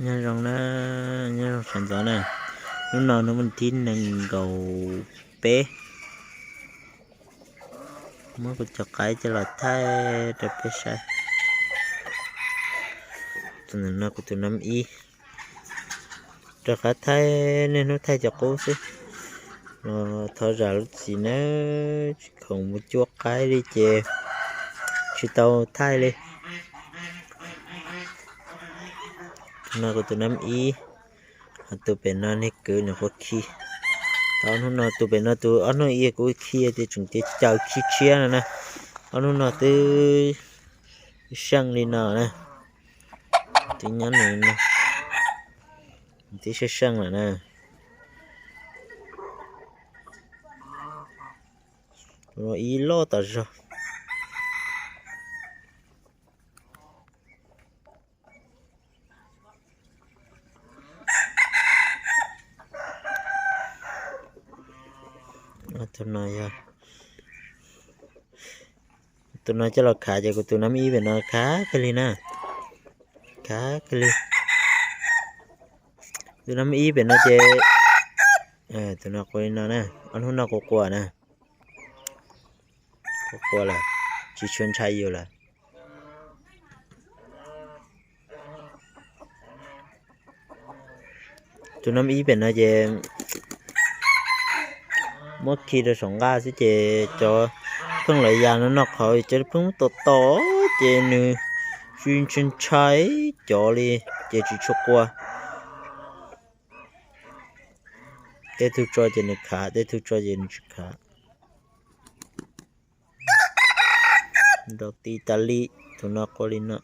Nyob zoo na, nyob zoo sawv ntxov na. Hnub no hnub vas thib nees nkaum peb, muab kuv cov qaib coj los thaij rau peb saib. Tus no kuv tus nab ib. Rov qab thaij niaj hnub thaij cov qub xwb los thov zam lub txim nawb, tsis khoom mus cuab qaib li ces tsis tau thaij li. Tus no kuv tus nab ib, ho tus pem no niag kwv nws quaj khi. Ob hnub no tus pem no tus ob hnub ib kuv khi tias tseem caw khi tshiab no na. Ob hnub no twb seej li no na. Twb nyob nws no, twb seej seej lawm na. Tus no ib loj tas zog. Tus no yog, tus no coj los khav ces kuv tus nab ib pem no khav kawg li na. Khav kawg li. Tus nab ib pem no ces, tus no quaj li no na, ob hnub no kuv quaj na. Kuv quaj lawm, tsis tshua ntshai yus lawm. Tus nab ib pem no ces muab khi rau saum nqaj xwb ces cov pheej lawv ya no noj qhauv cov pheej tom tom ces nws tsis ntshai ntshai cov li ces tsis tshua quaj. Tej tug tso ces nws khav, tej tug tso ces nws tsis khav. Nrau ti tas li, tus no quaj li no.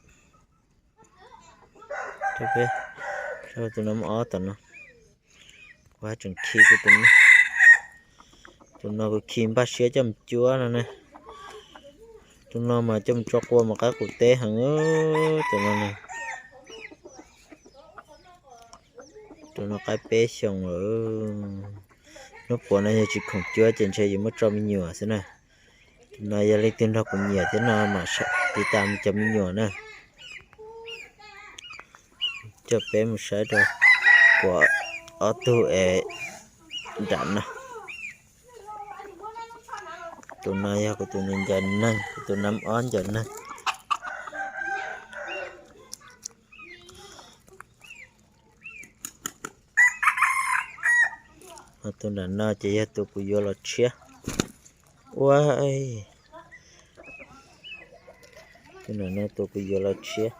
Tus no ob tom no, kuv tseem khi kuv tus no, tus no kuv khi npaj siab coj mus cuab no na. Tus no mas coj mus tso quaj mas qaib qus teb heev, tus no na. Tus no qaib peb xyoos lawm. Hnub puav no yog tsis khoom cuab ces ntshe yuav muab tso me nyuam xwb na. Tus no yog leej twg nrog kuv nyiam thiab no mam tiv tas mus cov me nyuam na. Coj peb mus saib rau kuv ob tug es nram no. Tus no yog kuv tus ncaws neeg, kuv tus nab ob ncaws neeg. Ho tus nram no ces yog tus kuv yuav los tshiab. Ua, tus nram no tus kuv yuav los tshiab.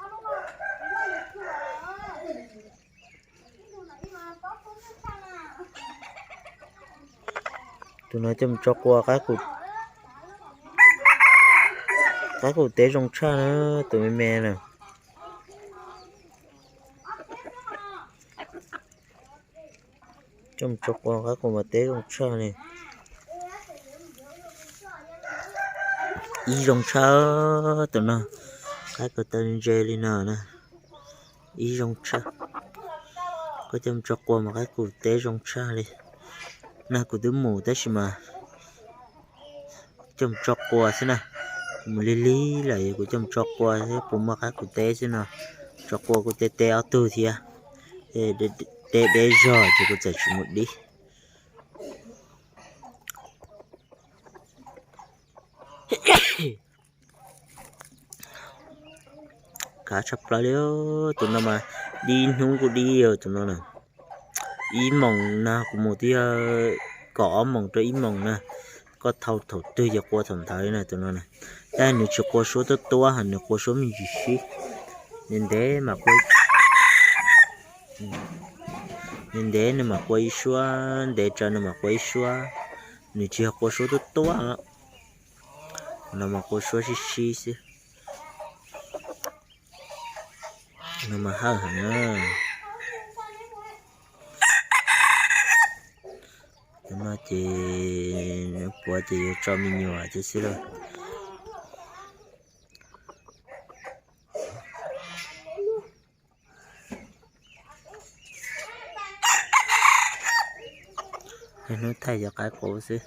Tus no coj mus tso quaj, qaib qus teb zoo tshaj na, tus me me na. Coj mus tso quaj qaib qus mas teb zoo tshaj li. Ib zoo tshaj tus no, qaib ko taw ntse li no na. Ib zoo tshaj. Koj coj mus tso quaj mas qaib qus teb zoo tshaj li. Nag kuv twb mus tab sis mas coj mus tso quaj xwb na. Kuv mus lig lig lawm kuv coj mus tso quaj thiab puas muaj qaib qus teb xwb no. Tso quaj kuv teb teb ob tug thiab. Teb deb zog ces kuv txawm tsis mus dib. Kav tshaj plaws li, tus no mas dib hnub kuj dib tus no na. Ib moos no kuv mus twb yog kaum ob moos rau ib moos na. Koj thau thaum twg ces quaj thaum ntawd li na tus no na. Tab nws tsis quaj suab tuab tuab, nws quaj suab me ntsis sib. Ntev ntev mas quaj, ntev ntev nws mam quaj ib suab, ntev tsawv nws mam quaj ib suab. Nws tsis yog quaj suab tuab tuab, no mas quaj suab sib sib xwb. No mas hawj heev na. No ces puav ces yuav tso me nyuam ces xwb lauj. Niaj hnub thaij cov qaib qus xwb.